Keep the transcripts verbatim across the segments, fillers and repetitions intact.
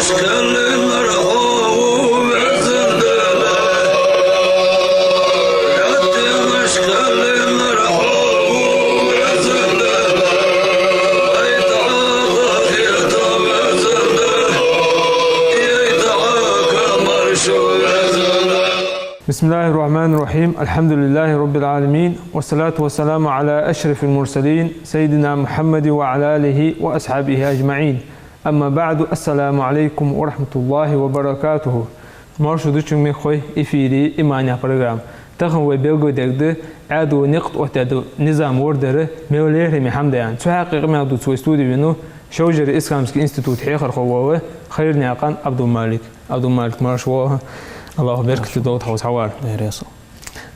بسم الله الرحمن الرحيم. الحمد لله رب العالمين. والصلاة والسلام على أشرف المرسلين سيدنا محمد وعلى آله وأصحابه أجمعين. أما بعد. السلام عليكم ورحمة الله وبركاته. Марша да шуга, мехкахой, эфире «Иман» яха программа. Тахан вай белгалдергда Ӏаьдало никъ тӀа оттадаь дола низам вар дар мел лерхӀаме хӀама да аьнна. Цу хьакъехьа къамаьл дувца вай студе венав Шовжера исламски института хьехархо вола Хайрнаькъан Ӏабдул-Малик. Ӏабдул-Малик, марша воагӀалва. АллахӀа беркате долда хьо вай хьавар. ЛерхӀе со.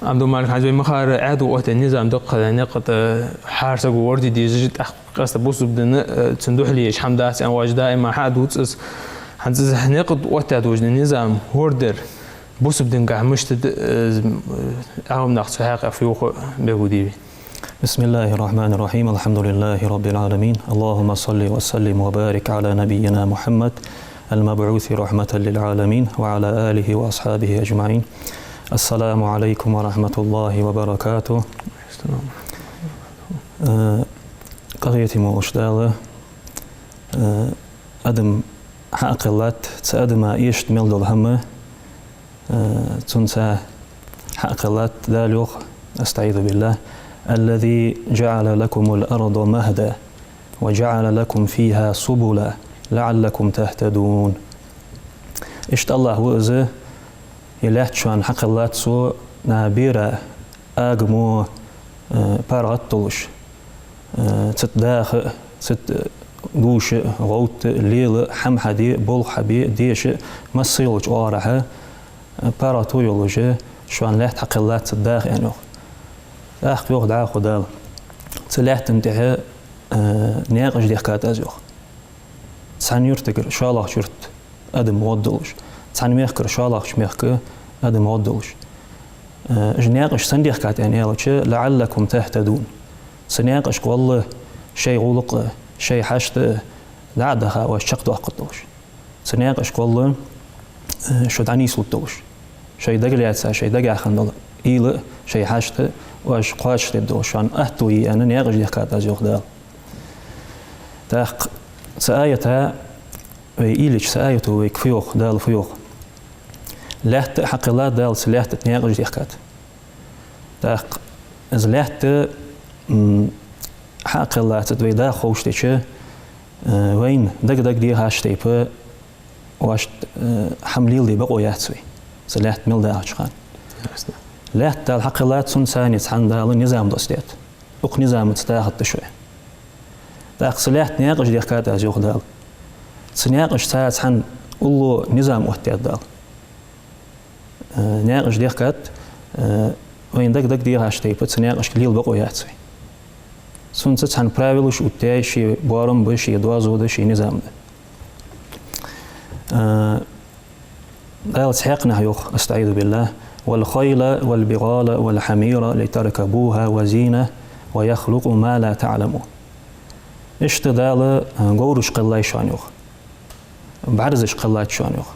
Ӏабдул-Малик, хӀанз вай ма харра, Ӏаьдало оттадаь низам даккха никъ тӀа хӀара саго вар де дезаш, тӀаккха къаьстта бусалба дина, э, цунна духьале еш хӀама дац аьнна, вай даим хьадувц из. ХӀанз из никъ тӀа оттадаь дола низам вар дар бусалба динагахьа мишта да, э, Ӏаламнаха цу хьакъехьа фу йоах, белгалде вай. بسم الله الرحمن الرحيم. الحمد لله رب العالمين. اللهم صل وسلم وبارك على نبينا محمد المبعوث رحمة للعالمين وعلى آله وأصحابه أجمعين. السلام عليكم ورحمة الله وبركاته. Э, къахетаме волча Дала, э, адам хьакхеллад, цу адама эшаш мел дола хӀама, э, цунца хьакхеллад. Дала йоах, أستعيذ بالله: الذي جعل لكم الأرض مهدا وجعل لكم فيها سبلا لعلكم تهتدون. Иштта АллахӀ ва из, ер лаьтта шоана хьакхеллад Цо, наха бера агамо, э, паргӀата долаш, э, цу тӀа даха а, цу тӀа, э, гуш а, гӀовтта а, лела а, хӀама хьаде а, болх хьабе а, деша а, масса йолча оагӀорахьа, э, паргӀато йолаш шоана лаьтта хьакхеллад цу тӀа даха, аьнна йоах. ТӀаккха йоах дӀахо Дала: цу лаьтта тӀа, э, наькъаш дехкад Аз, йоах. Цхьан юртагара шоллагӀча юрта адам гӀоргдолаш, цхьан мехкара шоллагӀча мехка адам гӀоргдолаш. Э, уж наькъаш сенна дехкад аьнна аьлча, لعلكم تهتدون. Цу наькъашка гӀолла шоай гӀулакх а, шоай хьашт а дӀа а даха, оаш чакхдоаккхаргдолаш. Цу наькъашка гӀолла, э, шо дӀанийслургдолаш. Шоай дагалаьца, шоай дагахь хинна дола уйла а, шоай хьашт а оаш кхоачашдергдолаш, шоана аьттув е аьнна, наькъаш дехкад Аз, йоах Дала. ТӀаккха цу аята вай уйла йича, цу аято вайга фу йоах, Дала фу йоах? Лаьтта хьакхеллад Дала, цу лаьтта тӀа наькъаш дехкад. ТӀаккха из лаьтта, м, хьакхеллад, цу тӀа вай даха ховш дича, э, вайна дага-дага дехаш тайпа, оаш, э, хӀама леладе бокъо яц вай, цу лаьтта мел дахача хана. Ясно. Лаьтта Дала хьакхеллад, цунца цхьана Дала низам доссадаьд. Укх низамаца дахаргда шо. ТӀаккха цу лаьтта наькъаш дехкад Аз, йоах Дала. Цу наькъашца цхьана улло низам оттадаьд Дала. Э, наькъаш дехкад, э, вайна дага-дага дехаш тайпа, цу наькъашка лела бокъо яц вай. Цунца цхьана правилаш оттаяьй, ший боарам ба, ший доазув да, ший низам да. Э, Дала цхьаькханахьа йоах, أستعيذ بالله: والخيل والبغال والحمير لتركبوها وزينة ويخلق ما لا تعلمون. Иштта Дала, э, говраш кхеллай шоана, йоах. БӀарзаш кхеллад шоана, йоах.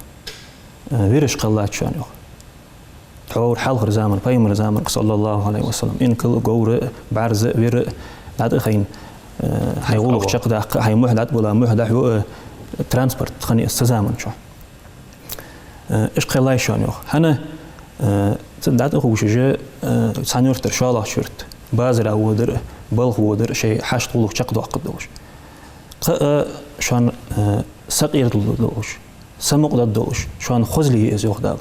Э, вираш кхеллад шоана, йоах. Тхьовра хьалхарча заман, пайхамара заман, صلى الله عليه وسلم, инкал а, говр а, бӀарз а, вир а дӀатӀахайна, э, хьай гӀулакх чакхдаккха, хьай мухь дӀатӀабилла, мухь дӀахьу а, транспорт хиннай из цу заман чухь. Э, уж кхеллай шоана, йоах. ХӀана, э, цу дӀатӀаховшаш, э, цхьан юртара шоллагӀча юрта базара водар а, балха водар а, шоай хьашт, гӀулакх чакхдоаккхаргдолаш. Кхы а шоана, э, сакъердалургдолаш, самукъадаргдолаш, шоана хозал я из, йоах Дала.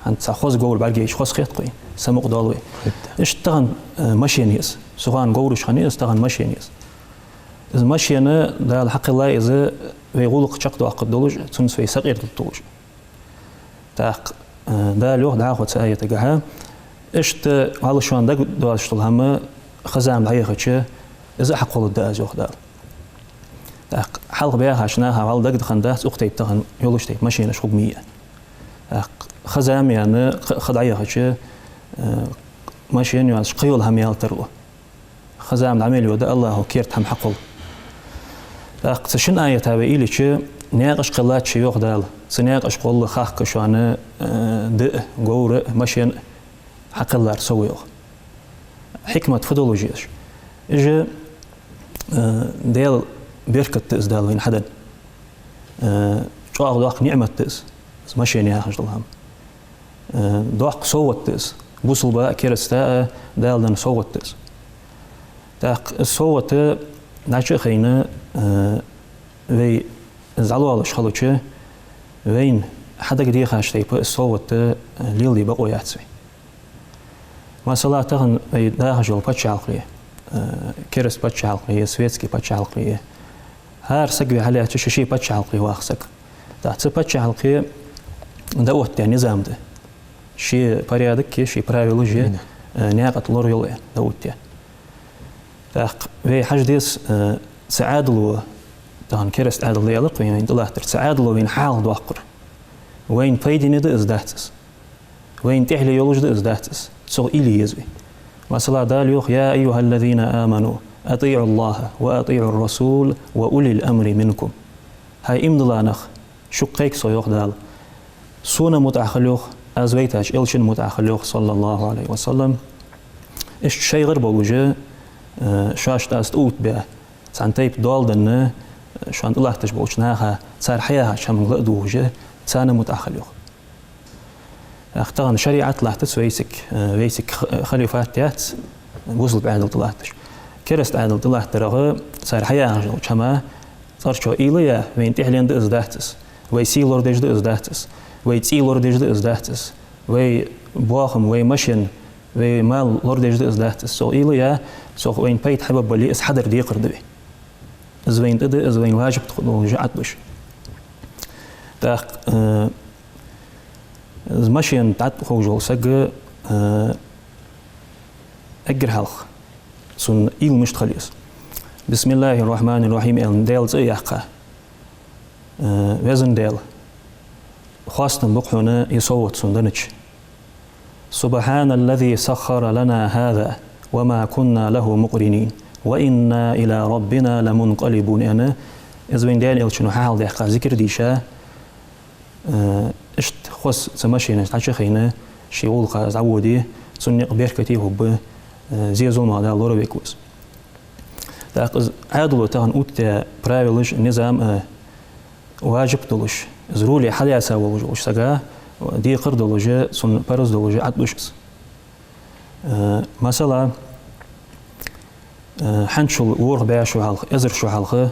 ХӀанз цхьа хоза говр бӀаргайча хоза хет-кх вайна, самукъадоал вай. Хетта. Иштта тахан, э, машен я из. Цу хана говраш хиннай из, тахан машен я из. Из машен Дала хьакхеллай из вай гӀулакх чакхдоаккхаргдолаш, цунца вай сакъердалургдолаш. ТӀаккха, э, Дала йоах дӀахо цу аятагахьа: иштта вӀалла шоана дагадоацаш дола хӀама ха-зама дӀаяхача, из а хьакхолларгда Аз, йоах Дала. ТӀаккха хьалха баьхача наха вӀалла дагадехандац укх тайпа тахан йолаш тайпа машенаш хургья. ТӀаккха ха-зама яьнна, ха, ха дӀаяхача, э, машен йоацаш кхыйола хӀама яла тарлу. Ха-зама дӀа мел йода, АллахӀо керда хӀама хьакхолл. ТӀаккха цу шин аята вай уйла йича, Наькъаш кхеллача, йоах Дала, цу наькъаш гӀолла хахка шоана, э, диъ, говра, машен хьакхеллар сов, йоах. Хьикмат фу долаш я уж? Уж, э, Даьла беркат да из, Дала вайна хьаденна. Э, чӀоагӀа доккха ниӀмат да из, из машен яхаш дола хӀама. Э, доккха совгӀат да из. Бусалба а, кераста а Дала денна совгӀат да из. ТӀаккха из совгӀат дӀачу а хайна, э, вай из дӀалоалаш хилча, вайна хьадага дехаш тайпа из совгӀат, э, леладе бокъо яц вай. Масала, тахан вай дахаш йола паччахьалкхе, э, кераста паччахьалкхе, светски паччахьалкхе, хӀара саг ве хьалаьцача ший-ший паччахьалкхе ваха саг. ТӀаккха цу паччахьалкхе дӀаоттадаь низам да. Ший порядок я, ший правилаш я, э, наькъа тӀа лорайола дӀаоттадаь. ТӀаккха вай хьажа деза, э, цу Ӏаьдало, тахан кераста Ӏаьдал да аьлар-кх вайна тӀалаттар, цу Ӏаьдало вайна хьалхадоаккхар. Вайна пайдане да из, дац из? Вайна тӀехьале йолаш да из, дац из? Цох уйла е еза вай. Масала, Дала йоах: «يا أيها الذين آمنوا أطيعوا الله وأطيعوا الرسول وأولي الأمر منكم». ХӀай иман дилла нах, шуга кхайк со, йоах Дала. Сона мутӀахьа хила, йоах, аз вайтача элчана мутӀахьа хила, йоах, صلى الله عليه وسلم. Иштта шоайгара болаш, э, шоашта аз тӀаоттабаь, цхьан тайпа доал денна, э, шоана тӀалатташ болча наха, цар хьаяхача хӀаманга ладувгӀаш, царна мутӀахьа хила, йоах. ТӀаккха тахан шариӀат латтац вайцига, э, вайцига х-, халифат яц, бусалба Ӏаьдал тӀалатташ. Кераста Ӏаьдал тӀалаттарах, цар хьаяхаш йолча хӀаман цӀерчо уйла е, вайна тӀехьале да из, дац из? Вай сий лорадеш да из, дац из? Вай цӀий лорадеш да из, дац из? Вай боахам, вай машен, вай мал лорадеш да из, дац из? Цох уйла е, цох вайна пайда хьабаргбале, из хьадар декхар да вай. Из вайна тӀа да, из вайна важиб да хьадоагӀаш, Ӏатбуш. ТӀаккха, э, из машен тӀа тӀаховш вола саг, э, эггара хьалха цун уйла мишта хила еза? «بسم الله الرحمن الرحيم» аьнна, Даьла цӀи а яьккха, э, Везан Даьла, хоастам ба-кх хьона ер совгӀат сона деннача. «سبحان الذي سخر لنا هذا وما كنا له مقرنين وإنا إلى ربنا لمنقلبون» аьнна, из вайна Даьла элчано хьалхадаьккха зикар дийша, э, иштта хоза цу машенаш дӀачу а хайна, ший гӀулакха из дӀаводе, цун никъ беркате хургба, э, зе-зуламах Дала лоравергва из. ТӀаккха из Ӏаьдало тахан оттадаь правилаш, низам, э, важиб долаш, из руле хьалаьца волаш волча сага декхар долаш, цунна парз долаш Ӏатбуш из. Э, масала, э, хӀанзчул ворхӀ бӀаь шу хьалха, эзар шу хьалха,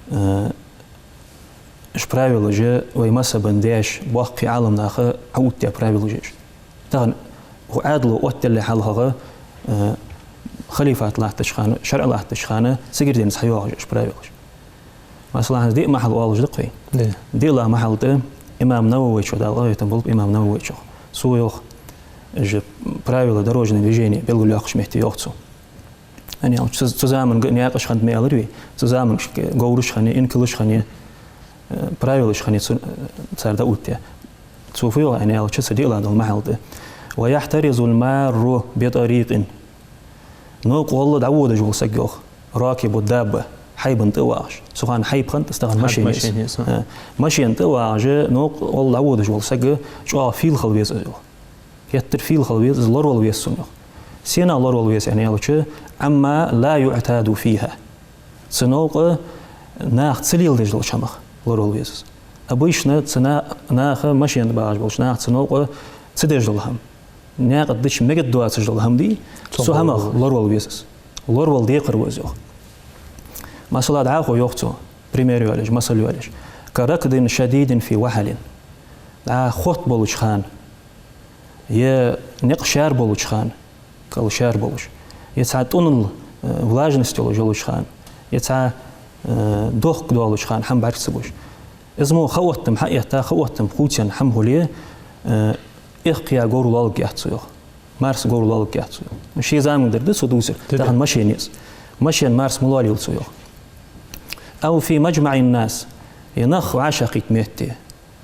э, уж правилаш вай мазхӀаба даьша, боккхий Ӏаламнаха хьаоттадаь правилаш я уж. Тахан укх Ӏаьдало оттаяле хьалхагӀа, э, халифат латтача хана, шарӀ латтача хана цигара денз хьайоагӀаш я уж правилаш. Масала, хӀанз диъ махьал оалаш да-кх вай. Да. ДиълагӀа махьал тӀа имам Нававайчо, Дала къахетам болба имам Нававайчох, цо йоах, уж правила дорожного движения белгалйоаккхача метте йоах цо. ХӀана аьлча, цу, цу заманга наькъаш хиннад ма аьлар вай, цу заманга говраш хиннай, инкалаш хиннай, э, правилаш хиннай цу, э, цар дӀаоттадаь. Цо фу йоах, хӀана аьлча, цу диълагӀа дола махьал тӀа: «ويحترز المار بطريق». Новкъа гӀолла дӀаводаш вола саг, йоах, «راكب الدابة», хьайбан тӀа вагӀаш. Цу хана хьайба хиннад из, тахан машен я из. Машен я из, а. Э, машен тӀа вагӀаш, новкъа гӀолла дӀаводаш вола саг чӀоагӀа фийла хила веза из, йоах. Геттара фийла хила веза из, лоравала веза цунна, йоах. Сенах лоравала веза, хӀана аьлча, «عما لا يعتاد فيها». Цу новкъа наха ца леладеш долча хӀамах лоравала веза из. Обычно цу на-, наха, машен тӀа багӀаш болча наха цу новкъа ца деш дола хӀама, наькъа тӀа дича мегаргдоацаш дола хӀама дий, цу хӀамах лоравала веза из. Лоравала декхар ва из, йоах. Масала, дӀахо йоах цо, пример йоалаеш, масал йоалаеш: «كركض شديد في وحل». ДӀа хотта болча хана, е никъ шаьра болча хана, кӀал шаьра болаш, е цхьа тӀунал, э, влажность йолаш йолча хана, е цхьа, э, дохк долча хана хӀама бӀарга ца буш. Из мо ха оттам хьаэтта, ха оттам хувцаенна хӀама хуле, э, эхь кхиа говр лоалларгьяц цо, йоах. Марса говр лоалларгьяц цо, йоах. Ший заман дар да цо дувцар. Тахан машен я из. Машен марса ма лоалайолаш цо, йоах. «أو في مجمع الناس». Е нах вӀашагӀкхийтта метте,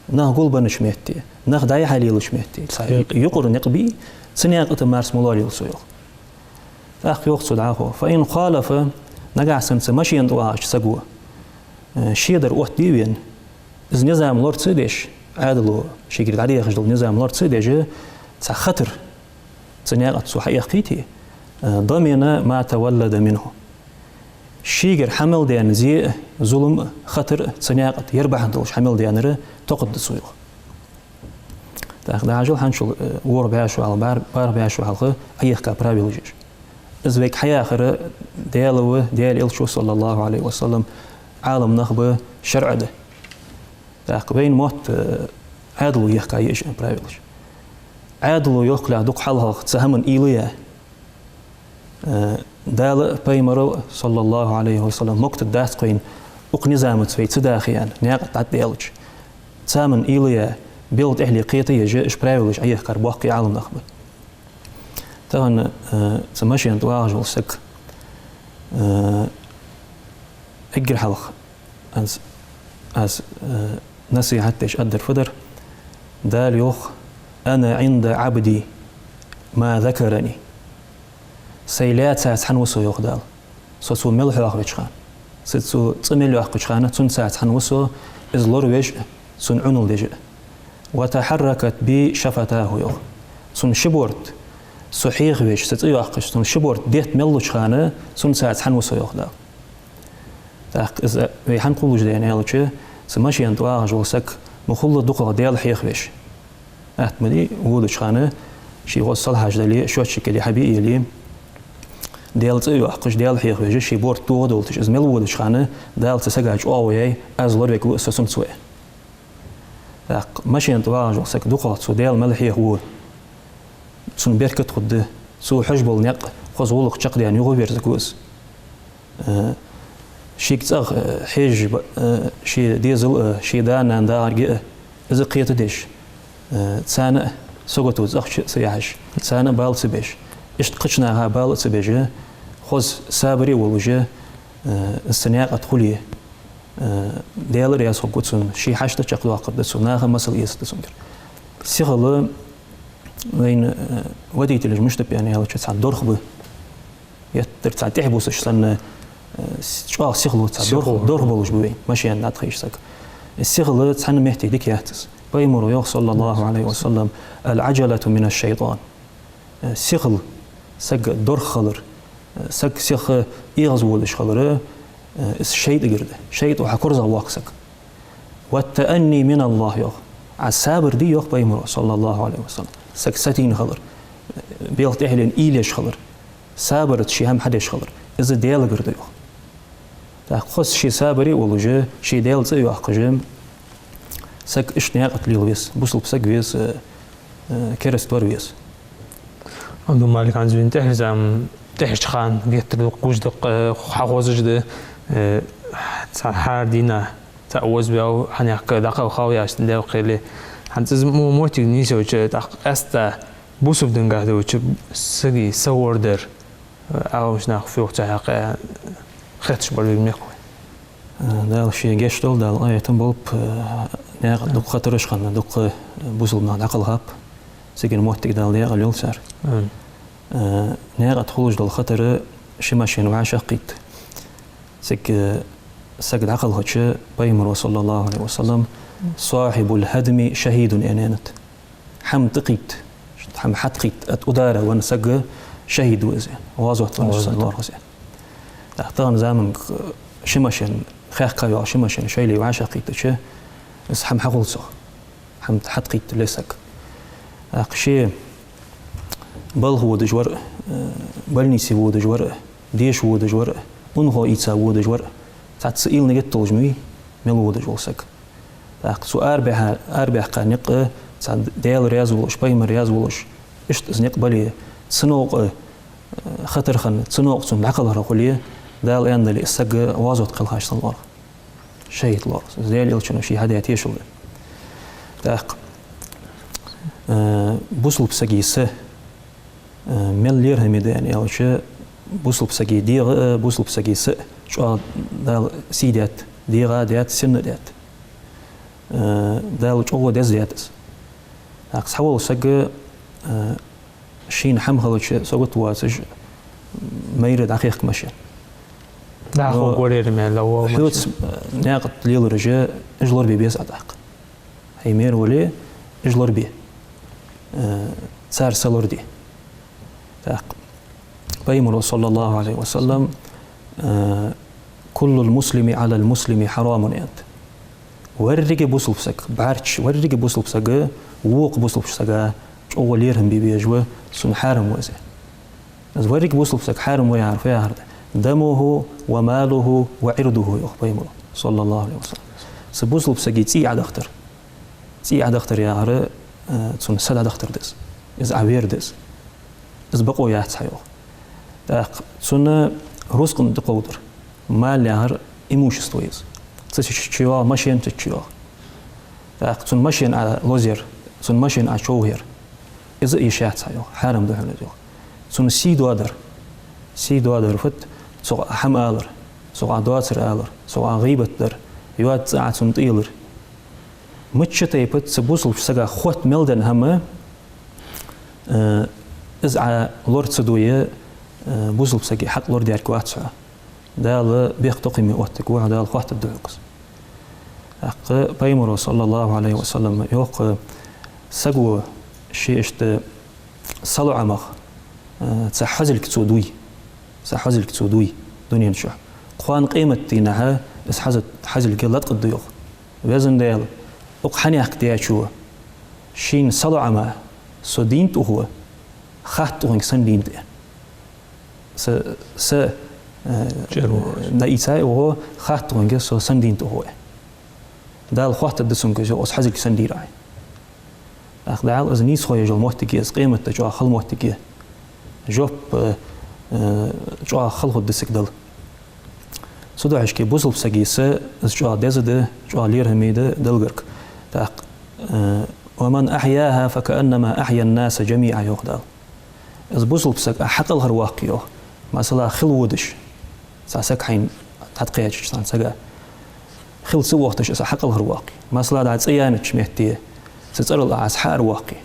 нах гулбеннача метте, нах дӀай-хьай лелача метте, цхьа юкъара никъ бий, цу наькъа тӀа марса ма лоалайолаш цо, йоах. ТӀаккха йоах цо дӀахо: «فإن خالف», нагахьа санна цу машен тӀа вагӀача саго, э, шедар оттаде вена, Из низам лорца а деш, Ӏаьдало шийгара дӀадехаш дола низам лорца а деш, цхьа хатар цу наькъа тӀа цо хьаэккхийте, э, ضمن ما تولد منه. Шийгара хьа мел даьнна зе а, зулам а, хатар а, цу наькъа тӀа ер бахьан долаш хьа мел даьннар тохаргда цо, йоах. ТӀаккха дӀахьажал, хӀанзчул, э, ворхӀ бӀаь шу хьалха, бар-, бархӀ бӀаь шу хьалха Ӏоехка правилаш я уж. Из вайга хьаяхар Даьла ва, Даьла Элча ва, صلى الله عليه وسلم, Ӏаламнах ба, шарӀа да. ТӀаккха вайна мотт, э, Ӏаьдало ехка я уж правилаш. Ӏаьдало йоккхалехь дукха хьалхагӀа цу хӀаман уйла яь, э, Дала а, Пайхамара а, صلى الله عليه وسلم, моттаргдац-кх вайна укх низамаца вай ца даха аьнна, наькъа тӀа дӀатӀадаьлча. Цу хӀаман уйла яь, белха тӀехьле кхета а еш, уж правилаш Ӏоехкар боккхий Ӏаламнах ба. Тахан, э, цу машен тӀа вагӀаш вола саг, э, эггара хьалха аз, аз, э, насихьат деш аргдар фу дар? Дала йоах: «أنا عند عبدي ما ذكرني». Сай лаьцача цхьана ва со, йоах Дала. Со цо мел хьоахавеча хана, са цо цӀи мел йоаккхача хана, цунца цхьана ва со, из лоравеш а, цун Ӏунал деш а. «وتحركت بي شفتاه», йоах. Цун ши борд со хьехавеш, са цӀи йоаккхаш, цун ши борд детта мел луча хана, цунца цхьана ва со, йоах Дала. ТӀаккха из вай хӀана кхувлаш да аьлча, цу машен тӀа вагӀаш вола саг ма хулла дукхагӀа Даьла хьехавеш. Атта ма дий, водача хана ший гӀоз салхьаш дале, счётчик яле, хьабиъ яле, Даьла цӀи а йоаккхаш, Даьла хьехавеш, ший борд тохадовлийташ, из мел водача хана Дала цу сага чӀоагӀо яьй: «Аз лоравергва, со цунца ва», аьнна. ТӀаккха машен тӀа вагӀаш вола саг дукхагӀа цо Даьла мел хьеха вода. Цунна беркат хургда, цо хьожаш бола никъ, хоза гӀулакх чакхдаьнна юхаверзаргва из. Э, шийга цӀагӀа, э, хьежаш ба, э, ший дезал а, ший да-нана дагӀарга а, из кхетадеш, э, царна а сагото цӀагӀа чу а ца яхьаш, царна а бала ца беш, иштта кхыча наха бала а ца беш, хоза сабаре а волаш, э, из цу наькъа тӀа хуле, э, Даьла а раьза хургва цунна, ший хьашт а чакхдоаккхаргда цо, наха а масал эцаргда цунгара. Сихал, вайна, э, водителаш мишта ба аьлча, цхьа дорх ба. Геттара цхьа тӀехьабусаш санна, э, с-, чӀоагӀа сихал, цхьа дорх, дорх болаш ба вайна машен тӀа дӀатӀахайша саг. Сихал цхьан метте дика яц из. Пайхамара йоах, صلى الله عليه وسلم: «العجلة من الشيطان». Э, сихал, саг дорх хилар, э, саг сиха эгӀазводаш хилар, э, из шайтӀагара да. ШайтӀо хьа корзагӀвоаккх саг. «والتأني من الله», йоах. Ӏа сабар де, йоах Пайхамара, صلى الله عليه وسلم. Саг сатийна хилар, белха тӀехьленна уйла еш хилар, сабарца ший хӀама хьадеш хилар, из Даьлагара да, йоах. ТӀаккха хоза ший сабаре а волаш, ший Даьла цӀи а йоаккхаш, саг иштта наькъа тӀа лела веза, бусалба саг веза, э, кераста вар веза. Абдул-Малик, хӀанз вайна тӀехьа зама, тӀехьарча хана геттара дукха гуш да, э, хьахозаш да, э, цхьа хӀара дийнахьа цхьа озабаьв, хьанехк дӀакхалхав яхаш, Даьла кхел. ХӀанз из мо-, моттиг нийсъелча, тӀаккха къаьстта бусалба динагахьа долча сага сагӀор дар, э, Ӏаламнаха фу йоах цу хьакъехьа, хетташ бар вайга мехка вай. Э, Дала ший гешт долда, Дала къахетам болба, э, наькъа тӀа дукха хатараш хинна, дукха, э, бусалба нах дӀакхалхаб. Цигара моттиг Дала даькъала йойла цар. Амин. Э, наькъа тӀа хулаш дола хатар ши машен вӀашагӀкхийтта. Цига, э, саг дӀакхалхача, Пайхамара, صلى الله عليه وسلم: «صاحب الهدم شهيد», аьннад. ХӀама тӀакхийтта, хӀама хьатӀакхийтта, от удара венна саг шахӀид ва из, гӀазот веннача санна лоархӀ из. ТӀаккха тахан заманга ши машен, хехка йола ши машен шоайла вӀашагӀкхийттача, из хӀама хьахул цох, хӀама хьатӀакхийтта ле саг. ТӀаккха ше балха водаш вар а, э, больнице водаш вар а, деша водаш вар а, унахо ийца водаш вар а, цхьацца уйла-нигат долаш ма вий мел водаш вола саг. ТӀаккха цо арабаьхка, арабаьхка никъ цхьа Даьла раьза волаш, Пайхамар раьза волаш, иштта из никъ бале, цу новкъа, э, хатар хинна, цу новкъа цунна дӀакхалхар хуле, Дала аьннадале, из саг гӀазот кхелхаш санна лоархӀ, шахӀид лоархӀ. Из Даьла Элчано ше хьадаь тешал да. ТӀаккха, э, бусалба сага са, э, мел лерхӀаме да аьлча, бусалба сага дегӀа а, бусалба сага са а чӀоагӀа Дала сий даьд, дегӀа а даьд, сина а даьд. Э, Дала чӀоагӀа деза даьд из. ТӀаккха цхьавола саг, э, шийна хӀама хилча сагот воацаш, майра дӀахехка машен. Да, но хӀу горера мел лавол хьоца, машин. Э, наькъа тӀа лелараш, уж лорабе беза Ӏа тӀаккха. Хьай мер вале, уж лорабе. Э, цар са лораде. ТӀаккха Пайхамара, صلى الله عليه وسلم, э, «كل المسلم على المسلم حرام», аьннад. Веррига бусалба саг, бӀарчча, веррига бусалба саг, вокха бусалба сага чӀоагӀа лерхӀам бе безаш ва, цунна хьарам ва из. Из веррига бусалба саг хьарам ва яхар фу яхар да? «دمه وماله وعرضه», йоах Пайхамара, صلى الله عليه وسلم. Цу бусалба сага цӀий Ӏодахийтар. ЦӀий Ӏодахийтар яхар, э, цун са дӀадахийтар да из. Из Ӏовер да из. Из бокъо яц хьа, йоах. ТӀаккха цун рузкъа тӀакховдар. Мал яхар имущество я из. Цу чу, чу йоагӀа, машен цу чу йоагӀа. ТӀаккха цун машен Ӏолозъяр, цун машен Ӏочовхаяр. Из а йиш яц хьа, йоах, хьарам да хьона из, йоах. Цун сий доадар. Сий доадар фуд? Цох Ӏа хӀама алар, цох Ӏа доацар алар, цох Ӏа гӀийбат дар, йоаца цӀи Ӏа цунна тӀаялар. Мичча тайпа цу бусалба сага хотта мел денна хӀама, э, из Ӏа лора ца дой, э, бусалба сага хьакъ лорадаьрг вац хьо. Дала бехктокхаме оттаргва хьо, Дала хоаттаргда хьога из. ТӀаккха Пайхамара, صلى الله عليه وسلم, йоах, саго ше иштта салоӀамах, э, цхьа хьозилг цо дуй, цхьа хьозилг цо дуй дунен чу. Кхоана къематдийнахьа из хьоза-, хьозилг латкъаргда, йоах. Везан Даьла, укх хьанехк даьчо шийна салоӀама со дийнад укхо, хатта укхунга сенна дийнад, аьнна. Са, са, э, чӀир ву. Да, ийцай укхо, хатта укхунга со сенна дийнад укхо, аьнна. Дала хоаттаргда цунга из, йоах, оцу хьозилг сенна дийра Ӏа. ТӀаккха Дала из нийсхо еш йола моттиг я, из къематди чӀоагӀа хала моттиг я. Жоп, э, э, чӀоагӀа хала хургда цига Дала. Цудухьа шке бусалба сага са, из чӀоагӀа деза да, чӀоагӀа лерхӀаме да Далла гарга. ТӀаккха, э, «ومن أحياها فكأنما أحيا الناس جميعا», йоах Дала. Из бусалба саг Ӏа хьакъалхарваккхе, йоах. Масала, хила водаш, цхьа саг хьайна тӀакхаьчача цхьан сага. Хила ца вохийташ из Ӏа хьакъалхарваккхе. Масала, дӀа цӀи яьннача метте, цу цӀерал Ӏа из хьаараваккхе.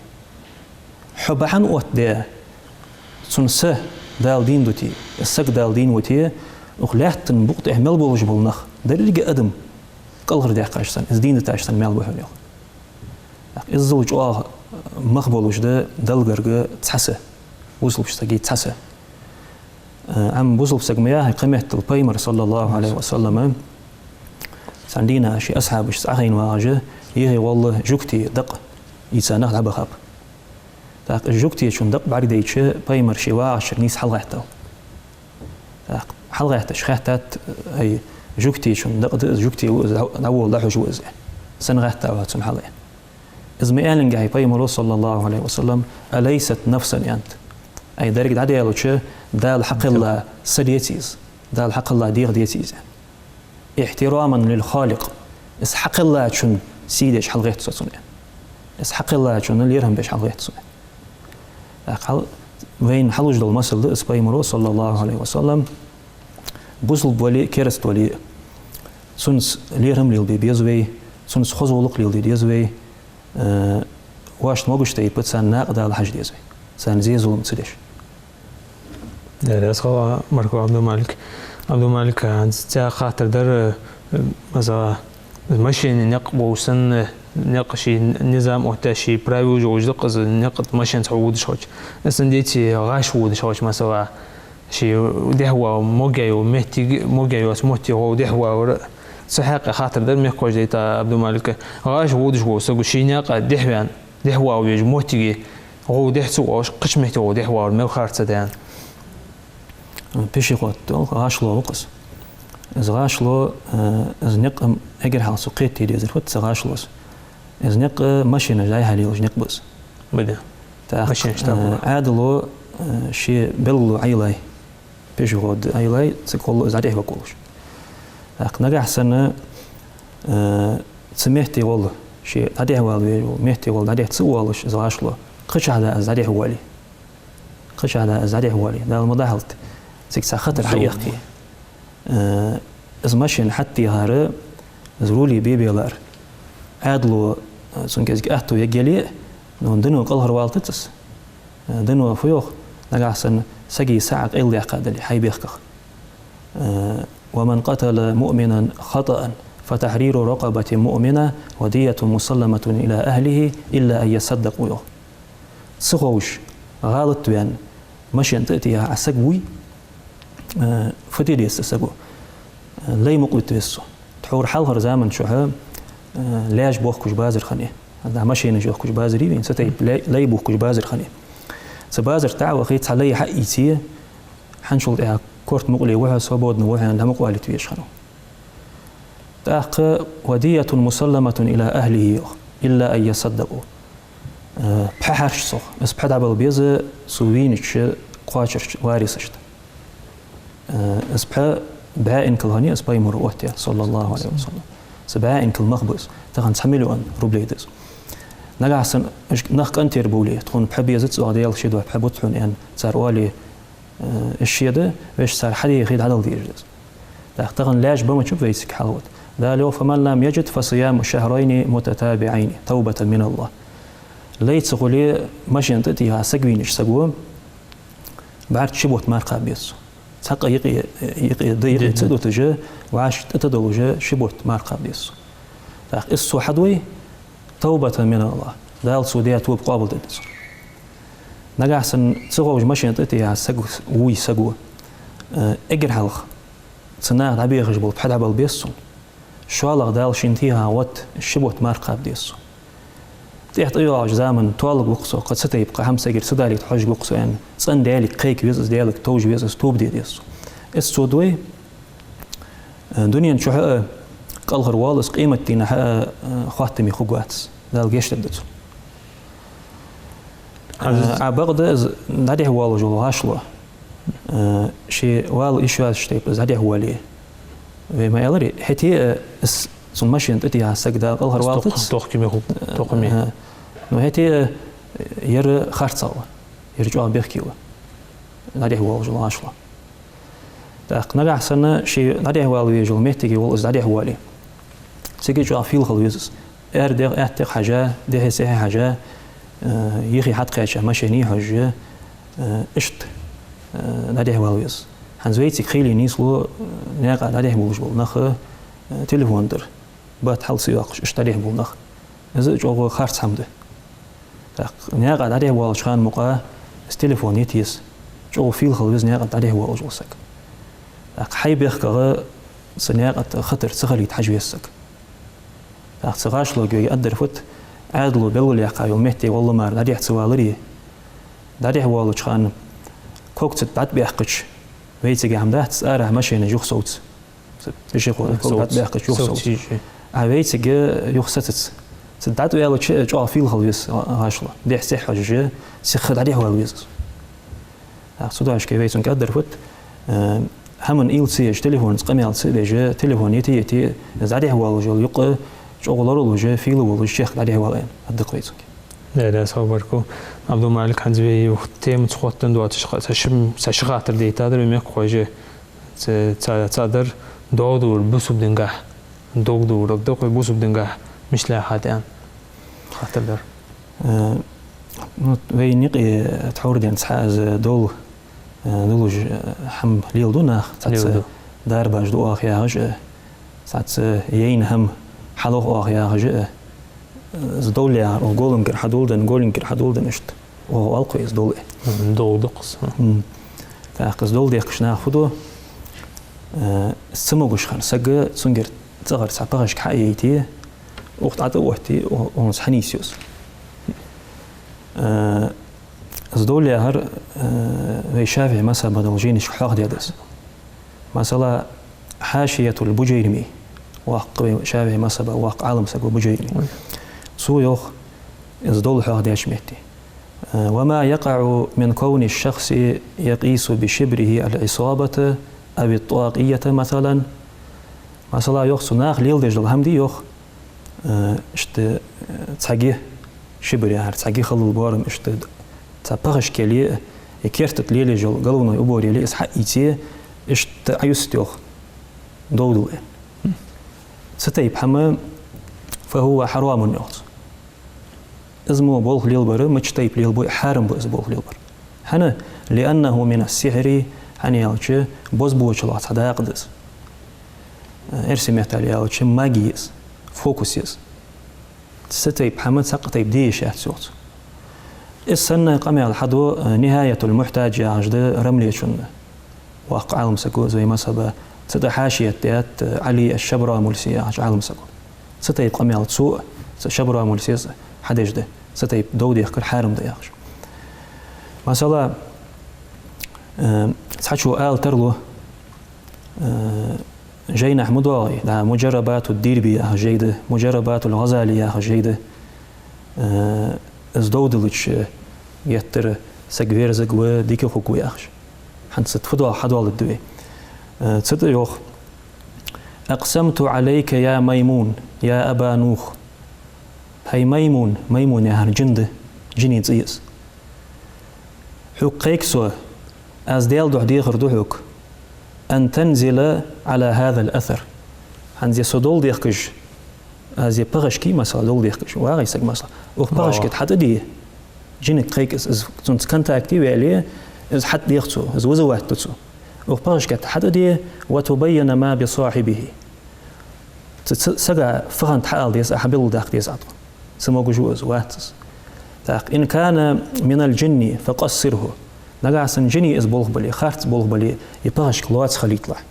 Хьо бахьан оттадаь, цун са Дала дийна дите, из саг Дала дийна вите, укх лаьттан букъа тӀа мел болаш бола нах, деррига адам кӀалхардаьккхача санна, из дийна дитача санна маьл ба хьона, йоах. ТӀаккха иззал чӀоагӀа мах болаш да Далла гарга цхьа са, бусалба сага цхьа са. Э, амма бусалба саг ма яхий, кхыметтел Пайхамар, صلى الله عليه وسلم, цхьан дийнахьа ший асхьабашца Ӏохайна вагӀаш, йиххе гӀолла жугтий дакъа ийца нах дӀабахаб. ТӀаккха жугтечун дакъа бӀаргадайча, Пайхамар ше вагӀача шера нийсса хьалгӀаттав. ТӀаккха хьалгӀаьттача хаьттад: «Ай, жугтечун дакъа да из, жугти ва из, дӀаволла, дӀахьош ва из. Сенна гӀаттав хьо цунна хьал?» — аьнна. Из ма аьллинге Пайхамара, صلى الله عليه وسلم, «أليست نفسا» аьннад. Ай, деррига дӀадаьлча, Дала хьакхелла са деций из? Дала хьакхелла дегӀ деций из? «احتراما للخالق». Из хьакхеллачун сий деш хьалгӀетт со цунна, аьнна. Из хьакхеллачунна лерхӀам беш хьалгӀетт со, аьнна. ТӀаккха хьал-, вайна хьалуш дола масал да из Пайхамара, صلى الله عليه وسلم, бусалба вале а, кераста вале а, цунца лерхӀам лелабе беза вай, цунца хоза гӀулакх леладе деза вай, э, вайна могаш тайпа царна накъадала хьажа деза вай, царна зе-зулам ца деш. Да, раьза хилва, Марков Ӏабдул-Малик. Ӏабдул-Малик, хӀанз цхьа хаттар дар, э, масала, машена никъ болаш санна, никъ ший низам оттадаь, ший правилаш йолаш да-кх из, никъ тӀа машенаца хьо водаш хилча. Из санна деций гӀаш водаш хилча, масала, ший дехьавала могаяь йола моттиг, могаяь йоаца моттиге гӀолла дехьавалар. Цу хьакъехьа хаттар дар мехкахой дайта Ӏабдул-Малика. ГӀаш водаш вола саг ший наькъа дехьаваьнна, дехьавала везача моттиге гӀолла дехьа ца воалаш, кхыча метте гӀолла дехьавалар мел харц да, аьнна. Пешеход оал, гӀашло ва-кх из. Из гӀашло, э, из никъ эггара хьалха цо кхетаде дезар фуд, цу гӀашлос? Из никъ машенаш дӀай-хьай лелаш никъ ба из. Ба да. ТӀаккха, машенаш, э, тӀаккха Ӏаьдало, э, ше белгало Ӏойиллай, пешеход Ӏойиллай, цига гӀолла из дӀадехьаваргволаш. ТӀаккха нагахьа санна, э, цу метте гӀолла, ше дӀадехьавала везаш вола метте гӀолла дӀадехьа ца воалаш из гӀашло, кхычахьа да из дӀадехьавоале. Кхычахьа да из дӀадехьавоале, Дала ма дахьалда, цига цхьа хатар хьаэккхе. Э, из машен хьатӀадехар, из руле бе белар, Ӏаьдало, э, цун кӀезига аьттув ергйоле а, ну, дано кӀалхарвалийтац из. Э, дано фу йоах, нагахьа санна сага са Ӏа къайладаьккха дале, хьай бехках. Э, ومن قتل مؤمنا خطأ فتحرير رقبة مؤمنة ودية مسلمة إلى أهله إلا أن يصدقوا, йоах. Ца ховш, гӀалат ваьнна, машен тӀа а тӀехьа саг вуй, э, фу де деза цу саго? Э, лай мукъа бита веза цо. Тхьовра хьалхарча заман чухь, э, лаьш бохкаш базар хиннай. ХӀанз машенаш йохкаш базар я вайна, цу тайпа лай, лай бохкаш базар хиннай. Цу базар тӀа а вахе, цхьа лай хьаийце, хьанчул тӀехьа корта мукъале ва хьо, свободно ва хьо аьнна, дӀа мукъа валийта везаш хиннав. ТӀаккха: ودية مسلمة إلى أهله, йоах, إلا أن يصدقوا. Э, пхьа хьарча цох, из пхьа дӀабала беза цо вийнача кхоачарча варисашта. Э, из пхьа бӀаь инкал хиннай из пайхамара оттаяь, صلى الله عليه وسلم. Цу бӀаь инкал мах ба из, тахан цхьа миллион рублей да из. Нагахьа санна уж нах къинтӀера бовле, тхона пхьа безац, оаха Даьла ший духьа пхьа бита хьона аьнна, цар оале, э, из шеда, вешта цар хьадехе дӀадала дезаш да из. ТӀаккха тахан лаьш ба ма чуб вайцига хьалхавата. Дала йоах: فمن لم يجد فصيام شهرين متتابعين توبة من الله. Лай ца хуле, машен тӀа а тӀехьа саг вийнача саго бӀарчча ши бутт марха кхаба деза цо. Цхьаккха юкъе, юкъе, да юкъе ца дуташ, вӀаши тӀа тӀадолаш ши бутт марха кхаба деза цо. ТӀаккха из цо хьадой, توبة من الله, Дала цо даь тоба къоабалдергда цун. Нагахьа санна ца ховш машен тӀа а тӀехьа саг вуй саго, э, эггара хьалха цу наха дӀабехаш бола пхьа дӀабала беза цунна. ШоллагӀа, Дала шийна тӀехьа гӀотта ши бутт марха кхаба деза цо. ТӀехьа тӀайоагӀача заман тоалургва-кх со, кхы цу тайпа, кхы хӀама сагӀийра ца далийта хьожаргва-кх со аьнна, цӀена Даьлага кхайка веза из, Даьлага товш веза из, тоба де деза цо. Из цо дой, э, дунен чухь а кӀалхарвоал из, къематдийнахьа а, э, хоаттаме хургвац из. Дала гешт дергда цунна. Э, Ӏа бакъда из дӀадехьавоалаш вола гӀашло, э, ше вала йиш йоацача тайпара из дӀадехьавоале, вай ма аьларий, хӀаьта а из цун машен тӀа а тӀехьа саг Дала кӀалхарвалийтац. Тох-, тохкаме ху-, э, тохкаме. Э, ну, хӀаьта а ер харцахьа ва, ер чӀоагӀа бехке ва, дӀадехьавоалаш вола гӀашло. ТӀаккха нагахьа санна ше дӀадехьавала везаш йолча моттиге вола из дӀадехьавоале, цига чӀоагӀа фийла хила веза из. Аьрдех, аьттех хьажа, дехьа-сехьа хьажа, э, юхе хьатӀакхаьча машене хьожаш, э, иштта, э, дӀадехьавала веза из. ХӀанз вайцига хийла нийслу, э, наькъа дӀадехьабувлаш бола нах, э, телефон тӀара бат хьал ца йоаккхаш, иштта дӀадехьабувл нах. Из а чӀоагӀа харц хӀама да. ТӀаккха наькъа дӀадехьавоалача хана мукъа из телефон йита еза. ЧӀоагӀа фийла хила веза наькъа дӀадехьавоалаш вола саг. ТӀаккха хьай бехках цу наькъа тӀа хатар ца хилийта хьажа веза саг. ТӀаккха цу гӀашлога вайга аргдар фуд, Ӏаьдало белгалъяьккха йолча метте валла мара дӀадехьа ца валаре, дӀадехьавоалача хана ког цу тӀа дӀатӀабаьккхача, вайцига хӀама дац, цу арахьа машенаш юха совц. Цу иши хо-, ког дӀатӀабаьккхача юха совц. Совц иши. А вайцига юха сацац. Цу дӀатӀаваьлча чӀоагӀа фийла хила веза гӀашло. Дехьа-сехьа хьожаш, сиха дӀадехьавала веза из. ТӀаккха цу дошке вай цунга аргдар фуд, э, хӀаман уйла ца еш, телефонца къамаьл ца беш, телефон йита-йита, из дӀадехьавоалаш йола юкъ чӀоагӀа лоралуш, фийла волаш, чехка дӀадехьавала аьнна, аргда-кх вай цунга. Да, да, сов баркал. Ӏабдул-Малик, хӀанз вай юха темаца хоттаденна доацаш, ца ши, ца ши хаттар дайтадар вай мехкахой. Ца, ца, цхьадар: догӀа дора бусалба дингахьа, догӀа дора, аргда-кх вай, бусалба дингахьа мишта лаьрхӀад аьнна хаттар дар. Э, ну, вай наькъе тхьовра денз цхьа из дола, э, долаш, э, хӀама леладу наха, цхьацца дарбаш ду оаха яхаш, э, цхьацца яйна хӀама хьалох оаха яхаш, э, из дола яхар, оаха голингара хьадоладенна, голингара хьадоладенна иштта. Оаха оал-кх вай из дола. Мгм, дола да-кх из. Мгм. ТӀаккха из дола дехкача наха фу ду? Э, из ца могаш хинна саг, цунгара цӀагӀара цхьа пхашка хьа а яйте, укх тӀа тӀа а отте, о-, оаха хьанийсъю из. Э, из дола яхар, э, вай ШафиӀий мазхӀабе дола жайнашка хьоахадаьд из. Масала, Хьашиятул Буджайрими, воккха вай ШафиӀий мазхӀаба воккха Ӏалам саг ва Буджайрими. Цо йоах, из дола хьоахадаьча метте: وما يقع من كون الشخص يقيس بشبره العصابة أو الطاغية مثلا. Масала, йоах цо, наха леладеш дола хӀама дий, йоах, э, иштта, э, цхьа ги, шибр яхар цхьа ги хиллал боарам, иштта цхьа пхашка яле, е керта тӀа лелаеш йола головной убор яле, из хьаийце, иштта Ӏаюст, йоах, догӀа дул аьнна. Цу тайпа хӀама, فهو حرام, йоах цо. Из мо болх лелабар, мича тайпа лелабой а, хьарам ба из болх лелабар. ХӀана? لأنه من السحر, хӀана аьлча бозбуанчалах цхьа дакъа да из. Эрсий меттала аьлча, магия я из, фокус я из. Цу тайпа хӀама цхьаккха тайпа де йиш яц, йоах цо. Из санна къамаьл хьаду, э, «Нихаятуль Мухьтадж» яхаш да Рамлечун, воккха Ӏалам саг ва из вай мазхӀаба. Цу тӀа хьашият даьд, э, Ӏали аш-Шабрамурси яхача Ӏалам саго. Цу тайпа къамаьл цо а, цу Шабрамурсес а хьадеш да, цу тайпа дов дехкар хьарам да яхаш. Масала, э, цхьачо ала тарлу, э, жайнаш ма доагӀий, да, «Муджаррабату Дирби» яха жай да, «Муджаррабатул Гъазали» яха жай да, э, из дов диллача геттара саг верзаргва, дика хургва яхаш. ХӀанз цу тӀа фу доагӀа хьадоаладу вай. Э, цу тӀа йоах: «أقسمت عليك يا ميمون، يا أبا نوح». ХӀай Маймун, Маймун яхар жин да, жиний цӀи я из. Хьога кхайк со, аз Даьла духьа дехар ду хьога, «أن تنزل على هذا الأثر». ХӀанз ер со дов дехкаш, аз ер пхашка, масала, дов дехкаш, вагӀий саг, масала, укх пхашка тӀа хьатӀаде, жинага кхайк из, из цунца контакте ваьле, из хьатӀадех цо, из вызывать ду цо. Укх пхашка тӀа хьатӀаде, «وتبين ما بصاحبه». Цу, цу сага фу хиннад хьаала деза, хьабелгалдаккха деза Ӏа тхона. Ца могаш ва из, вац из. ТӀаккха: «إن كان من الجن فقصره». Нагахьа санна жиний из болх бале, харц болх бале, ер пхашка лоаца хилийталахь.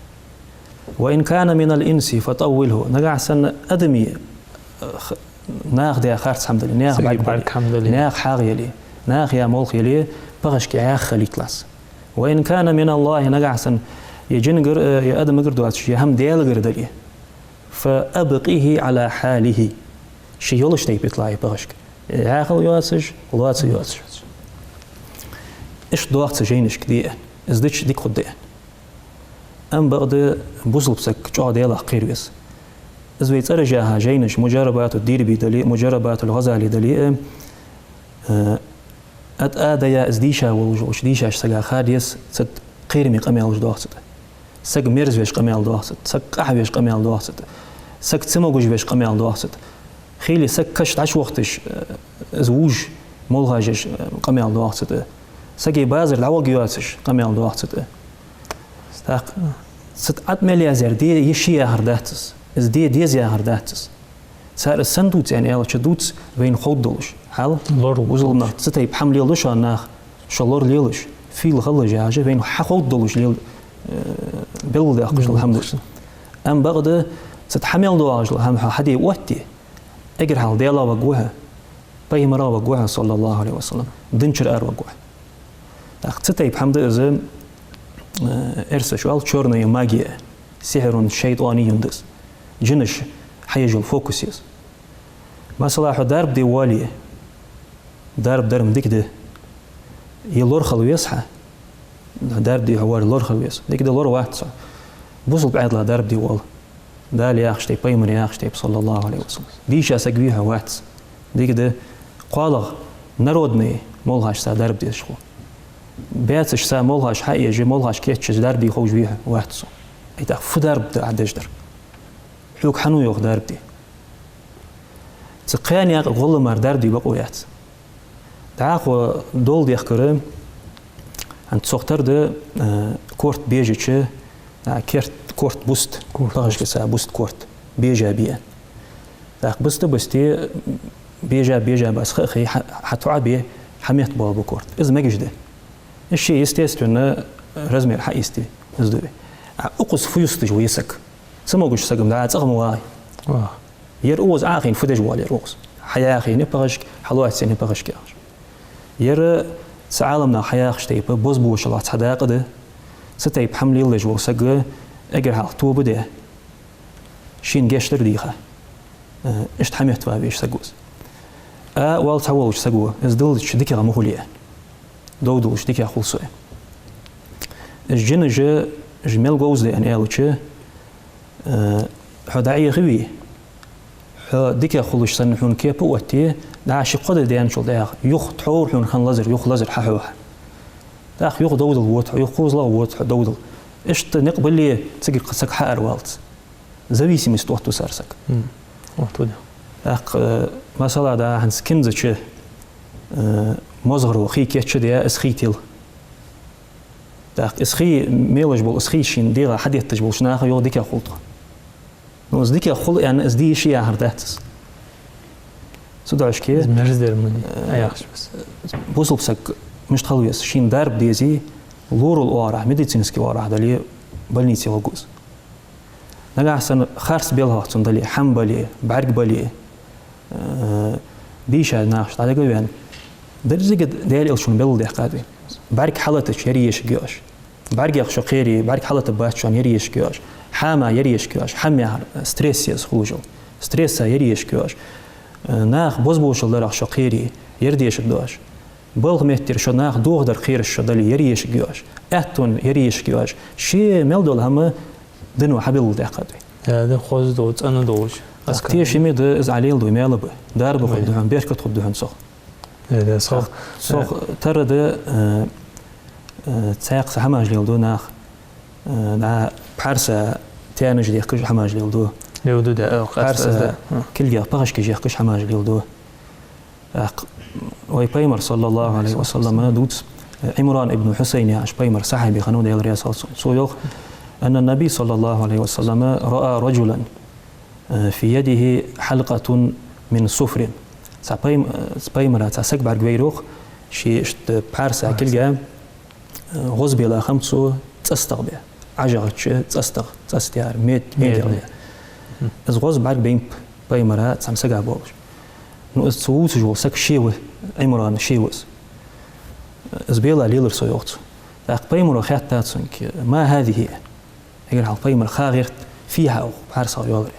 «وإن كان من الإنس فطوله». Нагахьа санна адамий, э, х-, наха даь харц хӀама дале, наьха бӀарг бале, наьха хьагӀ яле, наха яь молха яле, пхашка яьха хилийталахь из. «وإن كان من الله», нагахьа санна ер жинагара, э, ер адамагара доацаш, ер хӀама Даьлагара дале, «فأبقه على حاله». Ше йолаш тайпа йиталахь ер пхашка. Яхал йоацаш, лоаца йоацаш. Иштта доагӀа цу жайнашка де, из дича дика хургда. Амма бакъда бусалба саг чӀоагӀа Даьлах кхера веза. Из вай цӀераш яха жайнаш, «Муджаррабату Дирби» дале а, «Муджаррабатул Гъазали» дале а, э, ат а дая из дийша волаш волча дийшача сага ха деза, цу тӀа кхераме къамаьлаш доагӀа цу тӀа. Саг мерза веш къамаьл доагӀа цу тӀа, саг къахьа веш къамаьл доагӀа цу тӀа, саг ца могаш веш къамаьл доагӀа цу тӀа. Хийла саг каша дӀачувахийташ, э, из вувш, молхаш еш, э, къамаьл доагӀа цу тӀа. Сага базар дӀаваха йоацаш къамаьл доагӀа цу тӀа. ТӀаккха цу тӀа мел яздаьр де, е ше яхар дац из. Из де деза яхар дац из. Цар из сенна дувц аьнна аьлча, дувц вайна ховргдолаш. Хьал? Лор. Бусалба нах, цу тайпа хӀама леладу шоана наха, шо лоралелаш, фийла хилалаш яхаш, вайна хьаховргдолаш лела, э, белгалдаьккхаш дола хӀама да из. Амма бакъда цу тӀа хьа мел доагӀаш дола хӀама хьо хьаде отте, эггара хьалха Даьлах варгва хьо, Пайхамарах варгва хьо, صلى الله عليه وسلم, дин чура араваргва хьо. ТӀаккха цу тайпа хӀама да из, э, эрсаша оал, чёрная магия, سحر شيطاني да из. Жинаш хьаеш йола фокус я из. Масала, хьо дарба де воале, дарба дар-м дика да. Е лорхӀал веза хьа, дарба де хьо воале, лорхӀал веза. Дика да, лорвац хьо. Бусалба Ӏаьдала дарба де воал. Дала яхача тайпа, Пайхамара яхача тайпа, صلى الله عليه وسلم. Дийша саг вий хьо, вац. Дика да, кхоалагӀа народный молхашца дарба деш хул. Баьцашца молхаш хьаэжа, молхаш кийчъеш дарба де ховш вий хьо, вац хьо. Ай тӀаккха фу дарба да Ӏа деш дар? Хьога хьан ва йоах дарба де? Цу кхаь наькъа гӀолла мара дарба де бокъо яц. ДӀахо дов дехкар, хӀанз цох тара да, э, корта бежача, а, керт-, корта буста, пхашкаца буста корта, бежа бе. ТӀаккха буста-бусте, бежа-бежа бац ха а хий, хьа-, хьатоӀабе, хьаметтабоалабу корта. Из мегаш да. Из ше, естественно, размер хьаийсте, из да вай. А укхаза фу юсташ ва из саг? Ца могаш саг-м дӀа цӀагӀа ма вагӀий. Ер укхаза Ӏохайна фу деш воал ер укхаза? Хьаяхийна пхашка, хьалоацийна пхашка яхаш. Ер цу Ӏаламнаха хьаяхача тайпа бозбуунчалахь цхьа дакъа да. Цу тайпа хӀама леладеш вола саг эггара хьалха тоба де, шийна гешт дар дийха. Э, иштта хьаметтавала везаш саг ва из. А, вал цхьа волча саго, из диллача дикагӀа ма хуле. Дов диллача дикагӀа хул со. Из жинаш, уж мел говза да аьнна аьлча, э, хьо дӀаӀехавий, хьо дикагӀа хулаш санна хьона кеп а отте, дӀа ши-кхо ди даьнначул тӀехьагӀа, юха тхьовра хьона хинна лазар, юха лазар хьахьо хьа. ТӀаккха юха дов дилла вода хьо, юха кхозлагӀа вода хьо дов дилла. Иштта никъ бале, цигара кхы саг хьааравалац. Зависимость оттаду цар сага. М, оттаду. ТӀаккха, э, масала, да, хӀанз кинзача, э, мозгӀаро хий кийчдаь, из хий тилла. ТӀаккха из хий, мелаш бола из хий шийна дегӀа хьадетташ болча наха йоах дикагӀа хул тхо. Ну, из дикагӀа хул аьнна, из де йиш я яхар дац из. Цу дошке Из мерза дер ма дий, э, а яхаш бес. Бусалба саг мишта хила веза, шийна дарба дезе, лорал оагӀорахьа, медицински оагӀорахьа дале, больнице гӀоргва из. Нагахьа санна харц белхах цунна дале, хӀама бале, бӀарг бале, э, дийша нахаш дӀадага а ваьнна, деррига Даьла Элчано белгалдаьккхад вайна. БӀарг хьалатача ер ешаргйоаш. БӀаргех шо кхере, бӀарг хьалатаргбац шоана ер ешаргйоаш. ХӀама ер ешаргйоаш. ХӀама яхар, э, стресс я из хулаш йола. Стресса ер ешаргйоаш. Э, нах бозбуунчал дарах шо кхере, ер дешаргдоаш. Балха меттера шо нах дохадар кхераш шо дале, ер ешаргйоаш. Аьттонна ер ешаргйоаш. Ше мел дола хӀама дино хьабелгалдаьккхад вайна. Э, да, хоза дола, цӀена долаш. Аз тешаме да, из Ӏа леладу, маьл ба. Дарба хургда хьона, беркат хургда хьона цох. Э, да, сох. Сох тара да, э, э, цхьаькха хӀамаш леладу нах. Э, да, пхьарса таьнаш дехкаш хӀамаш леладу. Леладу, да, э, пхьарса къаста, да. Кулгех пхьарсаш дехкаш хӀамаш леладу. ТӀаккха вай Пайхамар, саллаллахӀу Ӏалайхи ва саллам, дувц, э, Ӏимран ибн Хьусайн яхаш Пайхамара сахьаби хиннав, Даьла раьза хилва цунна. Цо йоах: أن النبي صلى الله عليه وسلم رأى رجلا، э، في يده حلقة من صفر. Цхьа Пайхам-, э, Пайхамара цхьа саг бӀаргавайра йоах, ший иштта пхьарса кулга, э, гӀозбелах хӀама цо цӀастагӀа бе. ӀажагӀаташ цӀастагӀа, цӀастаяр, мед, медел бе. Из гӀоза бӀаргабайнаб Пайхамара цхьан сага болаш. Ну, из цу вувцаш вола саг ше ва, Ӏимран ше ва из. Из бела лелар со, йоах цо. ТӀаккха Пайхамаро хаьттад цунга: ما هذه؟ Эггара хьалха Пайхамара ха гӀерт, фу я укх пхьарсах йоаларе.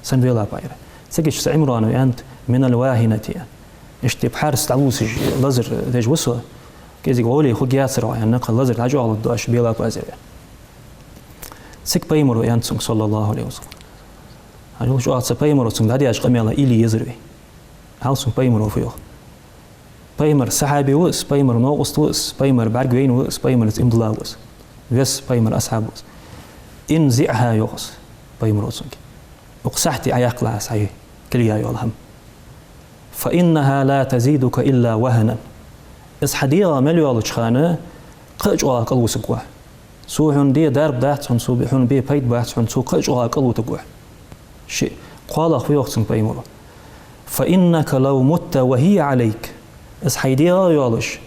Сенна велаб ер? Цига цу Ӏимрано аьннад: من الواهنة. Иштта пхьарс дӀалувсаш лазар деш ва со, кӀезига гӀоле хургьяцар вай аьнна, кхы лазар дӀачӀоагӀлургдоацаш белаб аз ер. Цига Пайхамаро аьннад цунга, саллаллахӀу Ӏалайхи ва саллам. Хьажал, чӀоагӀа цу Пайхамаро цунга дӀадаьча къамаьла уйла е езар вай. Хьажал цунга Пайхамаро фу йоах. Пайхамара сахьаби ва из, Пайхамара новкъост ва из, Пайхамар бӀаргавайна ва из, Пайхамарца иман дилла ва из. Веза Пайхамара асхьаб ва из. انزعها, йоах из Пайхамаро цунга. Укх сахьте Ӏояьккхалахь хьай кулга йола хӀама. فإنها لا تزيدك إلا وهنا. Из хьа дегӀа мел йолча хана кхы а чӀоагӀа кӀалвусаргва хьо. Цо хьона де дарба дац хьона, цо бе-, хьона бе пайда бац хьона, цо кхы а чӀоагӀа кӀалвутаргва хьо. Ши-, кхоалагӀа фу йоах цунга Пайхамаро: فإنك لو مت وهي عليك. Из хьай дегӀа йолаш,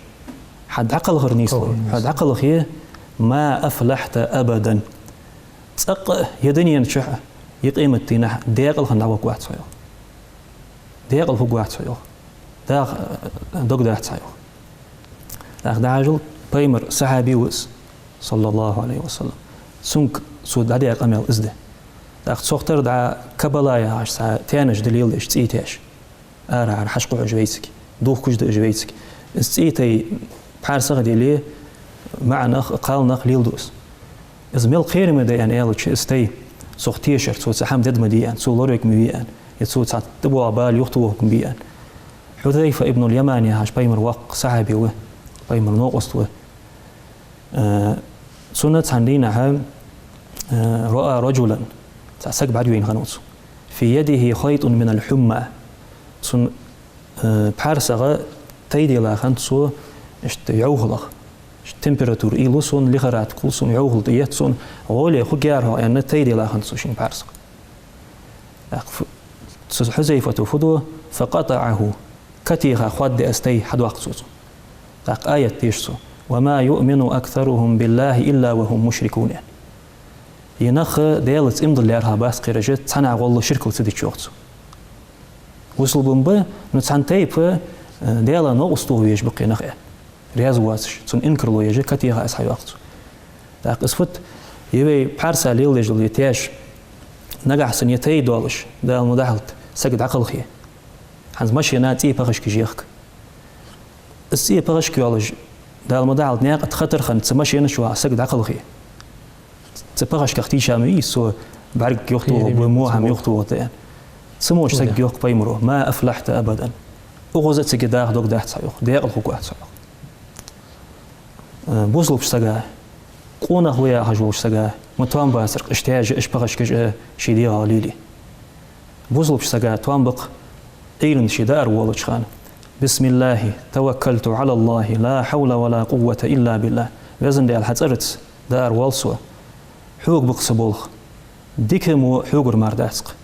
хьо дӀакхалхар нийслой, хьо дӀакхалхе, ما أفلحت أبدا. ЦӀаккха а ер дунен чухь а, ер къематдийнахьа а декъала хинна дӀагӀоргвац хьо, йоах. Декъала хургвац хьо, йоах. ДегӀа, э, дог дац хьа, йоах. ТӀаккха дӀахьажал, Пайхамара сахьаби ва из, саллаллахӀу Ӏалайхи ва саллам. Цунга цо дӀадаь къамаьл из да. ТӀаккха цох тара дӀа Кабала яхаш цхьа таьнаш да леладеш, цӀий таьш. Арахьара хьаж кхухьаш вайцига, дувхкаш да уж вайцига. Из цӀий тай пхьарсах а деле, маӀанах а, кхалнах а леладу из. Из мел кхераме да аьнна аьлча, из тай, цох тешар, цо цхьа хӀама дергма дий аьнна, цо лоравергма вий аьнна, е цо цхьа тӀабоагӀа бала юхатохаргма бий аьнна. Хьузайфа ибн аль-Яман яхаш Пайхамара воккха сахьаби ва, Пайхамара новкъост ва. Э, цунна цхьан дийнахьа, э, رأى رجلا, цхьа саг бӀаргавайна хиннав цо. في يده خيط من الحمى. Цун, э, пхьарсагӀа тай делла хиннад цо, иштта йӀовхалах. Иштта температура уйла сона, лихорадка хул сона, йӀовхал тӀаетт сона, гӀоле хургьяр хьо аьнна, тай делла хиннад цо шийна пхьарсагӀа. ТӀаккха фу-, цу Хьузайфата фу ду? فقطعه. Катеха хоаддаь из тай хьадоаккх цо цунна. ТӀаккха аят деш цо: وما يؤمن أكثرهم بالله إلا وهم مشركون. Ер нах Даьлаца иман дилла лаьрхӀа бац кхераш, цхьаннахьа гӀолла ширкал ца дича, йоах цо. Бусалба ба, ну, цхьан тайпа, э, Даьла новкъост тоха везаш ба-кх ер нах, аьнна. Раьза воацаш, цунна инкарло еш, катеха из хьайоаккх цо. ТӀаккха из фуд, ер вай пхьарса леладеш дола ер таьш, нагахьа санна ер тай долаш, Дала ма дахьалда, саг дӀакхалхе. ХӀанз машена цӀий пхьарсашка ехк. Из цӀий пхьарсашка йолаш, Дала ма дахьалда, наькъа тӀа хатар хинна, цу машена чу ваха саг дӀакхалхе. Цу пхьарсашках тийша ма вий из, цо бӀарг юхатохаргба, е во хӀама юхатохаргда аьнна. Цу мо сага йоах Пайхамаро: ما أفلحت أبدا. Укхаза а цига даха дог дац хьа, йоах, декъала хургвац хьо, йоах. Э, бусалба сага, къонах ва яхаш волча сага ма тоам бацар-кх уж таьш а, уж пхьарсашка а ший дегӀах леле. Бусалба сага тоам ба-кх Ӏуйранна ше даар волча хана: بسم الله توكلت على الله لا حول ولا قوة إلا بالله. Везан Даьла, хьа цӀерца даар воал со. Хьога ба-кх са болх. дика мо хьогара мара дац-кх.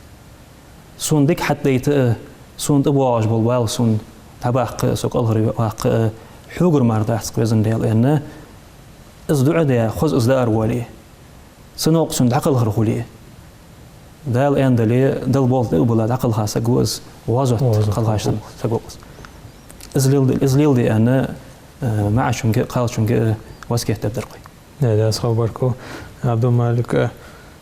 Сона дика хьатӀадайта а, сона тӀабоагӀаш бола бала сона дӀабаккха а, со кӀалхарваккха а хьогара мара дац-кх, веза Даьла, аьнна, из дуӀа даь, хоза из даар вале, цу новкъа сона дӀакхалхар хуле, Дала аьнна дале, Дала болх тӀа а билле, дӀакхалха саг ва из, гӀазот ГӀазот кхалхаш санна саг ва из. Из леладе, из леладе аьнна, э, маӀачунга а, кхалчунга а васкет дергдар-кх вай. Да, да, аз хабарку. Абдул-Малик, э,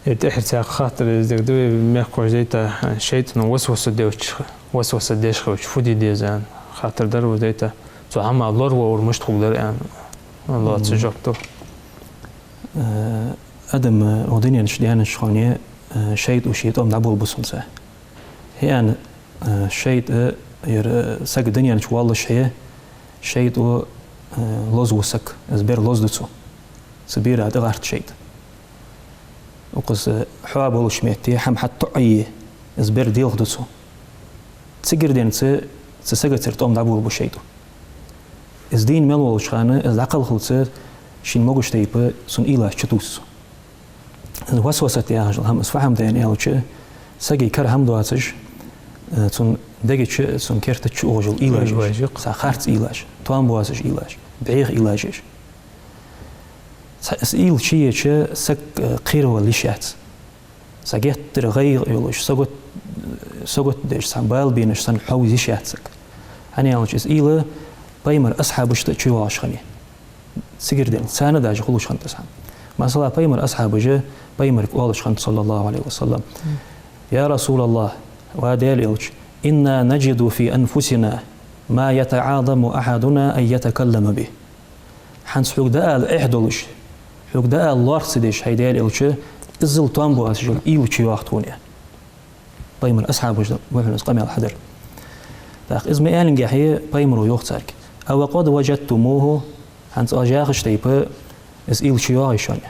ер тӀехьарча хаттар из дергда вай, мехкахоша дайта, э, шайтӀано васваса деш, васваса деш хилча, фу де деза аьнна хаттар дар вай дайта. Цу хӀамах лоравалар мишта хургдар аьнна, лоаца жоп да. Э, адам, э, укх дунен чу даьннача хана, э, шайтӀо ший тӀом дӀаболабу цунца. ХӀаьта, э, шайтӀа, ер, э, саг дунен чу воаллашехь, шайтӀо, э, лозаву саг, из бер лозаду цо. Цу бера тӀагӀерт шайтӀа. Укхаза хьо болча метте хӀама хьатӀатоӀае, из бер делхаду цо. Цигара денз цу сагацара тӀом дӀаболабу шайтӀо. Из дийна мел волча хана, из дӀакхалхалца шийна могаш тайпа цун уйлаш чутувс цо. Из васвасат яхаш дола хӀама, из фу хӀама да аьлча, сага кара хӀама доацаш, э, цун дега чу, цун керта чу ухаш йола уйлаш, уйлаш, цхьа харц уйлаш, тоам боацаш уйлаш, бӀеха уйлаш. Цхьа из уйла чуеча саг, э, кхеравала йиш яц. Цхьа геттара гӀайгӀа йолаш, сагот-, сагот деш, цхьа бала бенаш санна хьовза йиш яц саг. ХӀана аьлча из уйла пайхамара асхьабашта а чуйоагӀаш хиннай. Цигара денз царна даже хулаш хиннад из хӀама. Масала, пайхамара асхьабаша пайхамарга оалаш хиннад, صلى الله عليه وسلم: «يا رسول الله, ва Даьла элча, إنا نجد في أنفسنا ما يتعاظم أحدنا أن يتكلم به». ХӀанз хьога дӀаала эхь долаш, хьога дӀаала лоархӀ ца деш, хӀай Даьла элча, иззал тоам боацаш йола уйла чуйоагӀа тхона, аьнна. Пайхамара асхьабаша дӀа-, бохьан из къамаьл хьадар. ТӀаккха из ма аьллинге, пайхамаро йоах царга: «أوقد وجدتموه, хӀанз оаш яхача тайпа из уйла чуйоагӀий шоана?»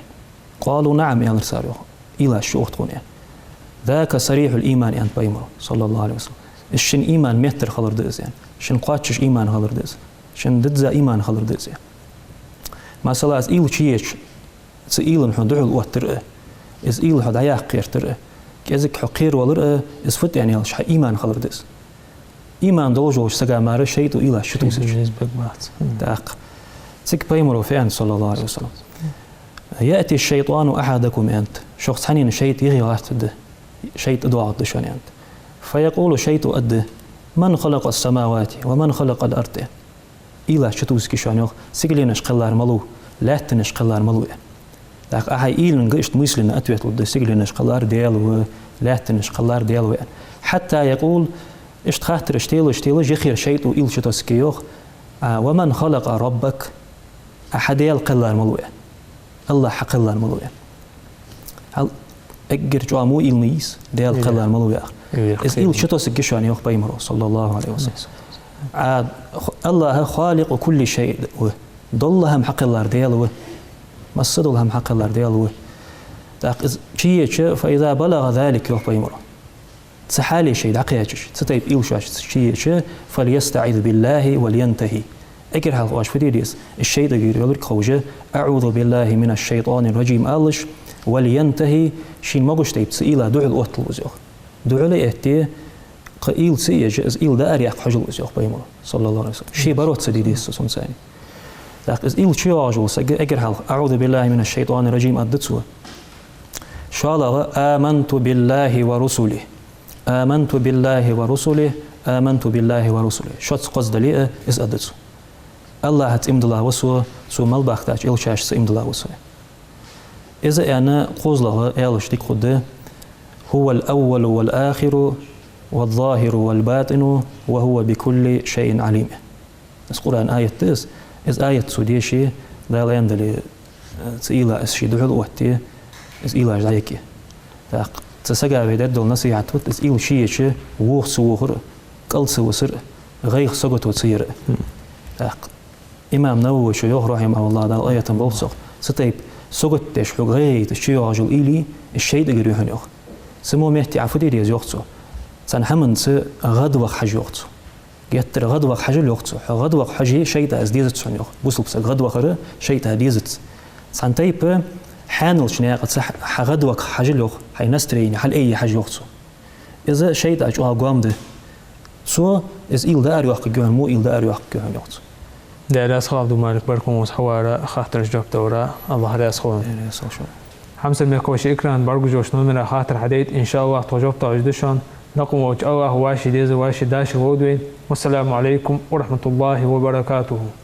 «قالوا نعم», аьлар цар, йоах, уйлаш чуйоагӀа тхона, аьнна. «ذاك صريح الإيمان», аьннад пайхамаро, صلى الله عليه وسلم. Из шун иман меттара хилар да из, аьнна. Шун кхоачаш иман хилар да из. Шун дизза иман хилар да из, аьнна. Масала, из уйла чуеча, цу уйлан хьо духьал оттар а, из уйла хьо дӀаяккха гӀертар а, кӀезига хьо кхеравалар а, из фу да аьнна аьлча, хьа иман хилар да из. Иман долаш волча сага мара шайтӀо уйлаш чутувсаш. Из бег бац. ТӀаккха цига пайхамаро фу аьннад, صلى الله عليه وسلم: «يأتي الشيطان أحدكم», аьннад, шух цхьаннена шайтӀа юхе гӀертаргда, шайтӀа доагӀаргда шоана, аьннад. «فيقول», шайтӀо аргда: «من خلق السماوات ومن خلق الأرض», аьнна. Уйлаш чутувсаргья шоана, йоах, сигаленаш кхеллар малув, лаьттанаш кхеллар малув, аьнна. ТӀаккха Ӏа хьай уйланга иштта мысленно ответ лургда: сигаленаш кхеллар Даьла ва, лаьттанаш кхеллар Даьла ва, аьнна. «حتى يقول», иштта хаттараш телаш, телаш, юхера шайтӀо уйла чутоссаргья, йоах: «آه، ومن خلق ربك؟» Ӏа хьа Даьла кхеллар малув, аьнна. АллахӀ хьа кхеллар малув, аьнна. Хьал эггара чӀоагӀа мо уйла ма йий из, Даьла кхеллар малув яхар. Из уйла чутоссаргья шоана, йоах пайхамаро, صلى الله عليه وسلم. Ӏа, АллахӀ خالق كل شيء ва. Долла хӀама хьакхеллар Даьла ва. Массадола хӀама хьакхеллар Даьла ва. ТӀаккха из чуеча, «فإذا بلغ ذلك», йоах пайхамаро. Цу хьале шоаш дӀакхаьчача, цу тайпа уйла шоаш чуеча, «فليستعذ بالله ولينته». Эггара хьалха оаш фу де деза? Из шайтӀагара веларга ховш, «أعوذ بالله من الشيطان الرجيم» алалаш, «ولينته», шийна могаш тайпа цу уйла духьал отталва из, йоах. Духьал а этте, кхы уйла ца еш, из уйла дӀаараяьккха хьожалва из, йоах пайхамаро, صلى الله عليه وسلم. Ше барот ца де деза цунца, аьнна. ТӀаккха из уйла чуйоагӀаш волча сага эггара хьалха «أعوذ بالله من الشيطان الرجيم» аргда цо. ШоллагӀа: «آمنت بالله ورسله. آمنت بالله ورسله. آمنت بالله ورسله». Шозза-кхозза дале а, из аргда цо. АллахӀаца иман дилла ва со, цо мел бахийтача элчашца иман дилла ва со. Из аьнна, кхозлагӀа аьлча дика хургда: «هو الأول والآخر والظاهر والباطن وهو بكل شيء عليم». Из Къуръан аят да из. Из аят цо деше, Дала аьннадале, цу уйла из ше духьал отте, из уйлаш дӀаяккхе. ТӀаккха цу сага вай дергдола насихьат фуд: из уйла чуеча, вохо ца вохар а, кӀал ца висар а, гӀайгӀа, сагото ца яр а. ТӀаккха имам Нававе йоах, رحمه الله, Дала къахетам болба цох, цу тайпа сагот деш, хьога гӀайгӀа яйташ чуйоагӀаш йола уйла, из шайтӀагара я хьона, йоах. Цу мо метте Ӏа фу де деза, йоах цо? Цхьан хӀаманца гӀадваха хьажа, йоах цо. Геттара гӀадваха хьажал, йоах цо. Хьо гӀадваха хьоже, шайтӀа из дезац хьона, йоах. Бусалба саг гӀадвахар шайтӀа дезац. Цхьан тайпа Хьаьналча наькъаца хьа гӀадваккха хьажал йоах, хьай настроени хьалъайе хьажа йоах цо. Из шайтӀа чӀоагӀа гоама да. Цо из уйла дӀаара йоаккхаргья хьона, во уйла дӀаара йоаккхаргья хьона йоах цо. Даьла раьза хилва, Малик, баркал хьона хьавара, хаттарашта жоп далара, АллахӀ раьза хилва. Даьла раьза хилва шоана. Хьамсара мехкахой, шоай экрана бӀаргагуш йолча номера хаттар хьадайта, иншаАллахӀ, тхо жоп дала хьожаргда шоана. Лакха волча АллахӀа вӀаший деза, вӀаший дашар лолда вайна. Вассаламу Ӏалайкум ва рахьматуллахӀи ва баракатухӀ.